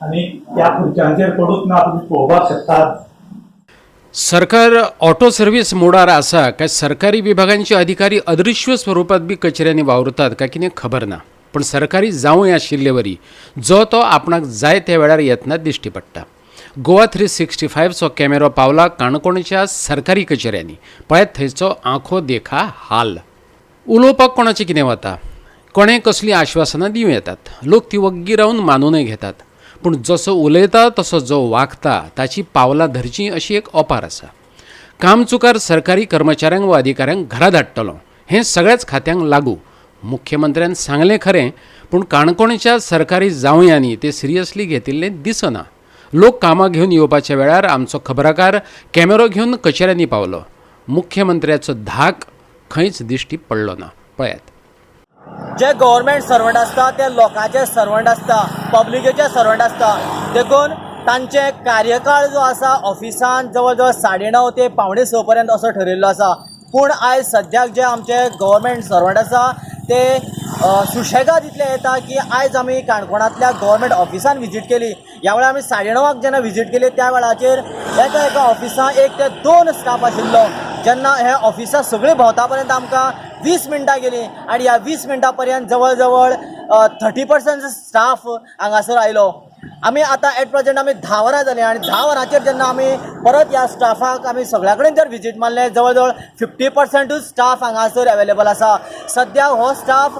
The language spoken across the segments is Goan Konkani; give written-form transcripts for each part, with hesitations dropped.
आनी ह्या खुर्च्यांचेर पडूंक ना, तुमी पळोवपाक शकतात. सरकार ऑटो सर्वीस मोडार आसा काय सरकारी विभागांचे अधिकारी अदृश्य स्वरुपात बी कचेऱ्यांनी वावुरतात काय कितें खबर ना, पूण सरकारी जावंय आशिल्ले वरी जो तो आपणाक जाय त्या वेळार येतना दिश्टी पडटा. गोवा 365चो कॅमेरो पावला काणकोणच्या सरकारी कचेऱ्यांनी. पळयात थंयचो आंखो देखा हाल. उलोवपाक कोणाचें कितें वता? कोणें कसलीं आश्वासनां दिवं येतात, लोक ती वग्गी रावन मानुनय घेतात. पूण जसो उलयता तसो जो वागता ताची पावलां धरचीं अशी एक ओपार आसा. कामचुकार सरकारी कर्मचाऱ्यांक वा अधिकाऱ्यांक घरा धाडटलो हें सगळ्याच खात्यांक लागू. मुख्यमंत्र्यान सांगलें खरें, पूण काणकोणच्या सरकारी जावयांनी तें सिरियसली घेतिल्लें दिसना. लोक कामां घेवन येवपाच्या वेळार आमचो खबराकार कॅमेरो घेवन कचेऱ्यांनी पावलो. मुख्यमंत्र्याचो धाक खंयच दिश्टी पडलो ना. पळयात. जे गव्हर्मेंट सर्वंट आसता ते लोकांचे सर्वंट आसता, पब्लिकेचे सर्वंट आसता. देखून तांचे कार्यकाळ जो आसा ऑफिसान जवळ जवळ 9:30 ते 5:45 पर्यंत असो ठरयल्लो आसा. पूण आयज सद्याक जे आमचे गव्हर्मेंट सर्वंट आसा ते सुशेगाद इतले येता की आयज आमी काणकोणांतल्या गव्हर्मेंट ऑफिसान विजीट केली. ह्या वेळार आमी 9:30 जेन्ना विजीट केली त्या वेळाचेर एका एका ऑफिसान एक ते दोन स्टाफ आशिल्लो. जेन्ना हे ऑफिसां सगळीं भोंवता पर्यंत आमकां 20 मिनटां गेलीं आनी ह्या 20 मिनटां पर्यंत जवळ जवळ 30% स्टाफ हांगासर आयलो. आमी आतां एट प्रेझेंट आमी 10 वरां जालीं आनी 10 वरांचेर जेन्ना आमी परत ह्या स्टाफाक आमी सगळ्या कडेन जर विजीट मारलें, जवळ जवळ 50%ूच स्टाफ हांगासर एवेलेबल आसा. सद्या हो स्टाफ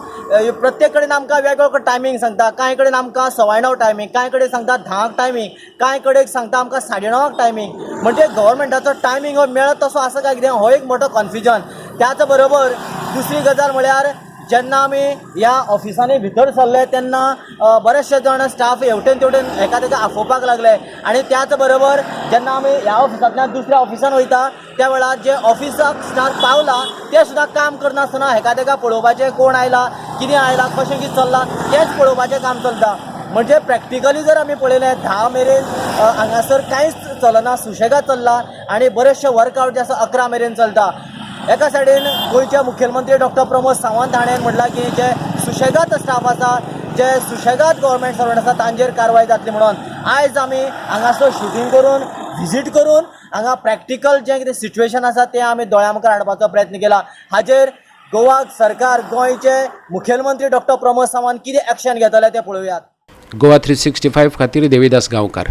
प्रत्येक कडेन आमकां वेगवेगळो टायमींग सांगता. कांय कडेन आमकां 9:15 टायमींग, कांय कडेन सांगता 10क टायमींग, कांय कडेन सांगता आमकां 9:30 टायमींग. म्हणजे गव्हर्मेंटाचो टायमींग हो मेळत तसो आसा काय कितें हो एक मोठो कन्फ्युजन. त्याच बरोबर दुसरी गजाल म्हळ्यार जेन्ना आमी ह्या ऑफिसांनी भितर सरले तेन्ना बरेचशे जाण स्टाफ हेवटेन तेवटेन एका तेका आफोवपाक लागले. आनी त्याच बरोबर जेन्ना आमी ह्या ऑफिसांतल्यान दुसऱ्या ऑफिसान वयता त्या वेळार जे ऑफिसाक स्टाफ पावला ते सुद्दां काम करनासतना हेका तेका पळोवपाचें, कोण आयला, कितें आयला, कशें कितें चल्लां तेंच पळोवपाचें काम चलता. म्हणजे प्रॅक्टिकली जर आमी पळयलें, 10 मेरेन हांगासर कांयच चलना, सुशेगाद चल्ला आनी बरेचशे वर्कआवट जे आसा 11 मेरेन चलता. एका सायडीन गोंयचे मुखेलमंत्री डॉक्टर प्रमोद सावंत हाणें म्हणलां की जे सुशेगाद स्टाफ आसा, जे सुशेगाद गव्हर्मेंट सर्वंट आसा तांचेर कारवाय जातली म्हणून. आयज आमी हांगासर शुटींग करून, विजीट करून हांगा प्रॅक्टिकल जें कितें सिच्युएशन आसा तें आमी दोळ्या मुखार हाडपाचो प्रयत्न केला. हाजेर गोवा सरकार, गोंयचे मुखेलमंत्री डॉक्टर प्रमोद सावंत कितें एक्शन घेतले तें पळोवयात. गोवा 365 खातीर देवीदास गांवकार.